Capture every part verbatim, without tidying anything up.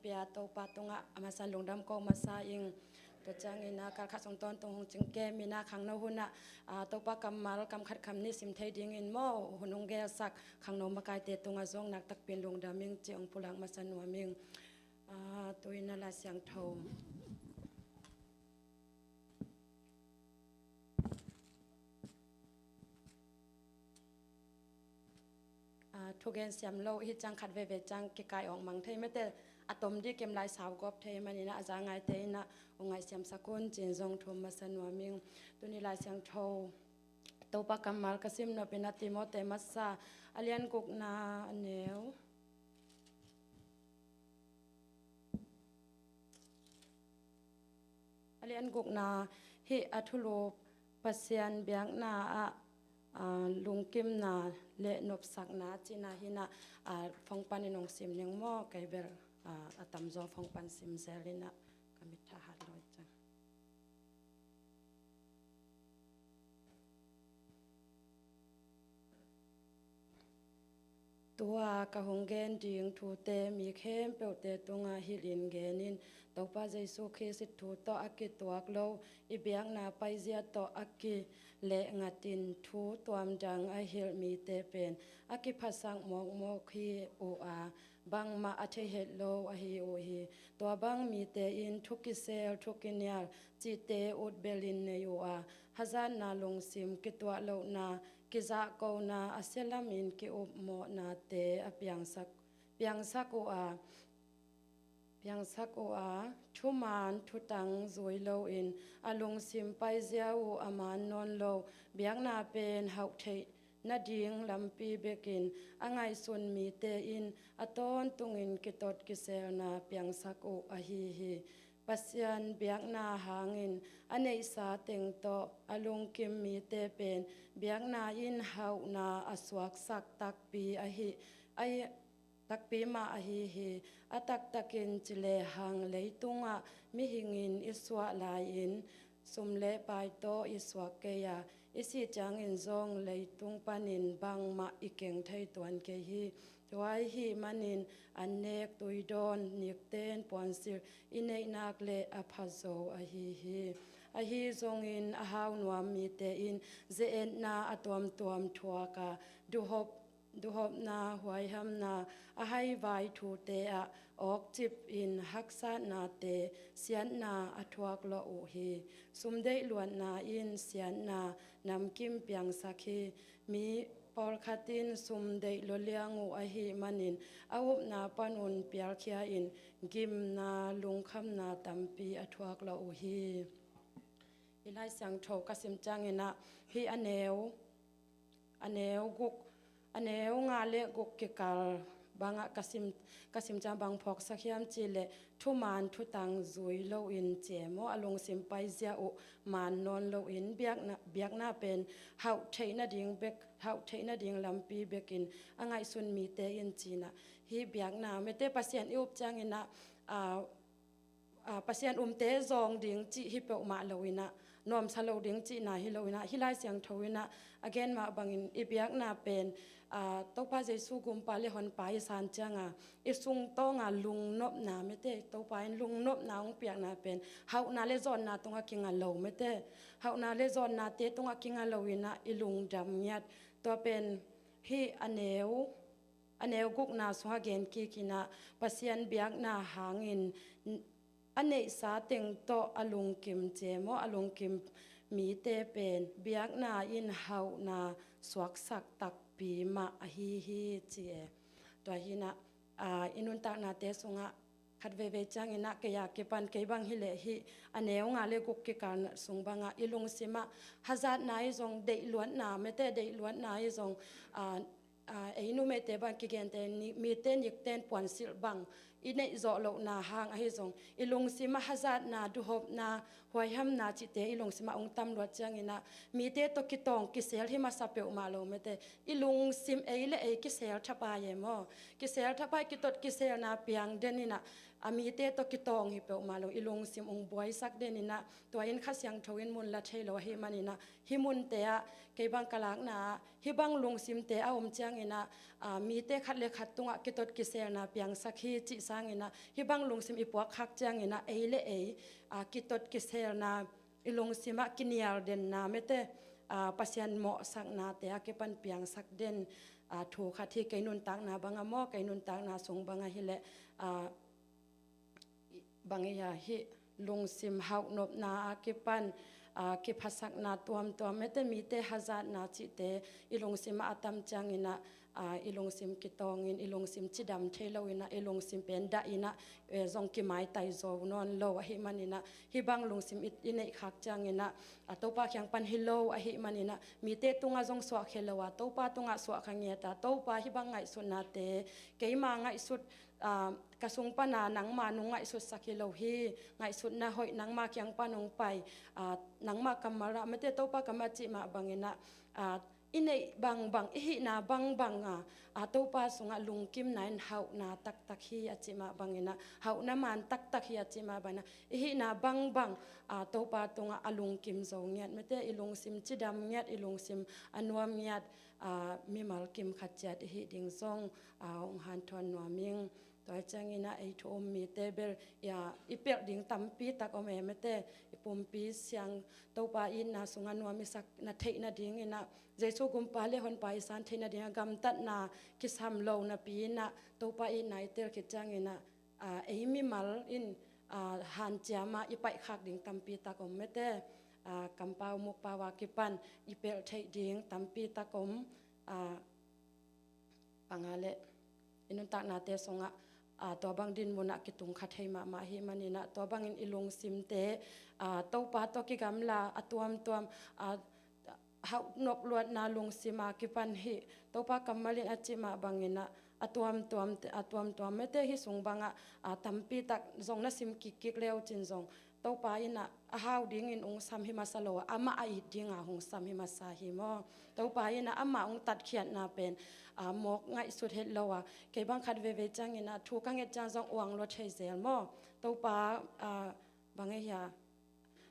Pia Topa tungah a masa lungdam ko masa ing. Tua ciangin a kal khat sung tawntung hong cingkem in a khangno hunah, a, Topa kammal kam khat kam nih sim thei dingin maw hun hong gelsak khangno makaite tungah zong naktakpin lungdam ing ci hong pulak masa nuam ing. A, tu-in a Lai Siangtho. A, thugen siam lo hi ciang khat veve ciang kikai awk mang thei mete, a tom dih kim lai sau gawp thei manin a za ngaite in a hong ngaihsiamsak un ci-in zong thum masa nuam ing. Tuni Lai Siangtho Topa kammal ka sim nop in a Timote masa a lian gukna a neu A lian gukna hih a thulu Pasian biakna ah, a, lungkimna le nopsakna cihna hi in a, a, phone panin hong sim ning maw, kei bel, a, a tamzaw phone pan sim zel in a ka mit thahat lo hi ciang. Tua ka hong gen ding thute mi khempeuhte tungah hilhin gen in, Topa Jesu Khrist thu tawh a kituak lo i biakna paizia tawh a kileh ngatin thu tuamdang a hilh mite pen a kiphasak mawkmawk hi uh a, bangmah a thei het lo ahi uh hi. Tua bang mite in thu kisel, thu kinial cihte ut belin nei uh a, hazatna lungsim, kituah lohna, kizahkona a sialamin ki-upmawhnate a piangsak, piangsak uh a, piangsak uh a, thuman thutang zui loin a lungsim paizia uh a man nawn lo biakna pen hauh theih nading lampi bekin a ngaihsun mite in a tawntungin kitot kiselna piangsak uh ahi hi. Pasian biakna hangin a neihsa teng tawh a lungkim mite pen biakna in hauhna a suaksak takpi ahi, ahi, takpi mah ahi hi. A taktakin ci lehang leitungah mihingin i suah lai-in sum le pai tawh i suak kei a, i sih ciangin zong leitung panin bangmah i keng thei tuan kei hi. Tua ahih manin an nek, tui dawn, nikten, puansilh i neih nak leh a pha zo ahi hi. Ahi zongin a hau nuam mite in ze-etna a tuamtuam thuak a, duhop, duhopna, huaihamna, a haivai thute ah awkcipin haksatnate, siatna a thuak lawh uh hi. Sum deih luatna in siatna namkim piangsak hi. Mi pawlkhat in sum deih lawliang uh ahih manin a upna panun pialkhia in gimna, lungkhamna tampi a thuak lawh uh hi. Hih Lai Siangtho ka sim ciangin ah hih a neu, a neu guk, a neu nga le guk kikal bangah ka sim, ka sim ciang bang phawksak hiam cih leh thuman thutang zui loin ci e maw, a lungsim paizia uh man nawn loin biakna, biakna pen hauh theih nading bek, hauh theih nading lampi bekin a ngaihsun mite in ci-in ah hih biakna mete Pasian i up ciangin ah, a, a, Pasian umte zawng ding cih hi peuhmah lo in ah, nuamsa lo ding cihna hi lo in ah, hih Lai Siangtho in ah a gen mah bangin i biakna pen, a, Topa Jesu gumpa le honpa i san cianga i sungtawnga lungnopna mete, Topa in lungnopna hong piakna pen hauhna le zawnna tungah kinga lo mete, hauhna le zawnnate tungah kinga lo in ah i lungdam ngiat. Tua pen hih a neu, a neu gukna sungah gen kik in ah Pasian biakna hangin a neihsa teng tawh a lungkim ci e maw, a lungkim mite pen biakna in hauhna suaksak takpi mah ahi hi ci e. Tua hi in ah, a, i nuntaknate sungah khat veivei ciangin ah kei a kipan kei bang hi leh hih a neu nga le guk kikal sung bangah i lungsimah hazatna i zong, deihluatna mete, deihluatna i zong, a, a, ei numeite bang kigente ni, mite nikten puansilh bang i neih zawh lohna hang ahi zong, i lungsimah hazatna, duhopna, huaihamna cihte i lungsimah hong tam luat ciangin ah mite tawh kitawng kisel hi masa peuhmah lo mete, i lungsim ei le ei kisel thapai e maw, kisel thapai, kitot kiselna piang den in ah, a, mite tawh kitawng hi peuhmah lo, i lungsim hong buaisak den in ah, tua in Kha Siangtho in mun la thei lo ahih manin ah, hih munte ah kei bang ka lakna ah hih bang lungsimte a om ciangin ah, a, mite khat le khat tungah kitot kiselna piangsak hi cih Cianginah hih bang lungsim i puak khak cianginah ei le ei, a, kitot kiselna, i lungsimah kinial denna mete, a, Pasian mawhsaknate a kipan piangsak den, a, thu khat hi. Kei nuntakna banga maw, kei nuntakna sung banga hileh, a, bang ia hih lungsim hauhnopna a kipan, a, kiphasakna tuamtuam mete, mite hazatna cihte i lungsimah a tam cianginah, a, i lungsim kitawngin, i lungsim cidam thei loinah, i lungsim pen dahinah, e, zong kimaitai zo nawn lo ahih maninah, hih bang lungsim i, i neih khak cianginah, a, Topa kiang pan hi lo ahih maninah, mite tungah zong suahkhia lo a, Topa tungah suahkhia ngiat a, Topa hih bang ngaihsutnate, keima ngaihsut, a, ka sung pana nangma nung ngaihsutsak hi lo hi, ngaihsutna hoih nangma kiang pan hong pai, a, nangma kammal ah mete Topa kammal cih mah banginah, a, i neih bangbang, i hihna bangbang a, a, Topa sungah lungkimna in hauhna taktak hi a cih mah banginah, hauhna man taktak hi a cih mah banginah, i hihna bangbang, a, Topa tungah a lungkim zo ngiat mete, i lungsim cidam ngiat, i lungsim a nuam ngiat, a, mimal kim khat ciat i hih ding zong, a, hong hanthawn nuam ing. Tua cianginah ei thu um mite bel, ia, i pelh ding tampi tak om e mete, i pumpi siang Topa itna sungah nuam i sak na theih nadinginah, Jesu gumpa le honpa i san theih nadingah gamtatna kisam lo napi inah, Topa itna i tel khit cianginah, a, ei mimal in, a, hanciamah i paihkhak ding tampi tak om mete, a, kampau mukpau a kipan i pelh theih ding tampi tak om, a, banga le i nuntaknate sungah, a, tua bang dinmunah kitung kha thei mahmah ahih maninah, tua bangin i lungsimte, a, Topa tawh kigamla a tuamtuam, a, hauhnop luatna lungsim a kipan hih Topa kammal in a cih mah banginah, a tuamtuam, a tuamtuam mete hih sung bangah, a, tampi tak zong na sim kikkik le uh cin zong, Topa inah a hau dingin hong sam hi masa lo a, amah a it dinga hong sam hi masa hi maw? Topa inah amah hong tatkhiatna pen, a, mawk ngaihsut het lo a, kei bang khat veivei cianginah thu ka nget ciang zong uang lua thei zel maw? Topa, a, bang e hia,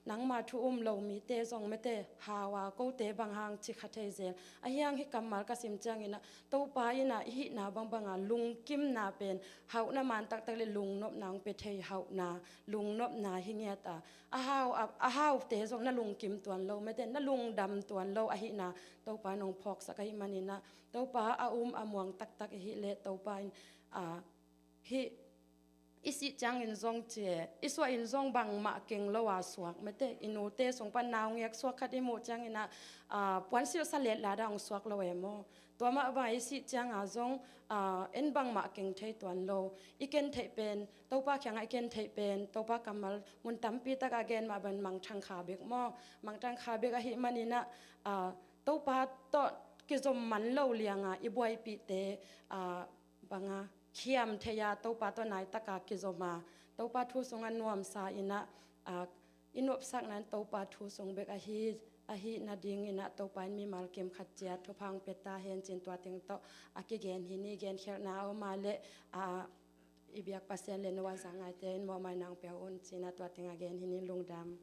nangma thu um lo mite zong mete hau a, kote bang hang ci kha thei zel. Ahi hang hih kammal ka sim cianginah, Topa inah i hihna bangbanga lungkimna pen hauhna man taktak le lungnopna hong pia thei hauhna, lungnopna hi ngiat a, a hau, a, a haute zong na lungkim tuan lo mete, na lungdam tuan lo ahihna Topa in hong phawksak ahih maninah, Topa a um a muang taktak i hih leh Topa in, a, hih i sih ciangin zong ci e, i suah in zong bangmah keng lo a suak mete, i nute sung pan naungek suak khat i muh cianginah, a, puansilh salet lada hong suak lo e maw? Tua mah bang i sih cianga zong, a, en bangmah keng thei tuan lo, i ken theih pen, Topa kiangah i ken theih pen, Topa kammal mun tampi takah gen mah bang mangthang kha bek maw? Mangthang kha bek ahih maninah, a, Topa tawh kizom man lo lianga i buaipihte, a, banga khiam thei a, Topa tawh naitaka kizom a, Topa thu sungah nuamsa inah, a, i nopsakna in Topa thu sung bek ahi, ahi nadinginah Topa in mimal kim khat ciat thupha hong pia ta hen cin tua teng tawh a kigen hi ni. Genkhialhna a om a leh, a, i biak Pasian le no a za ngaite in mawhmaina hong pia un cinah tua teng a gen hi ni. Lungdam.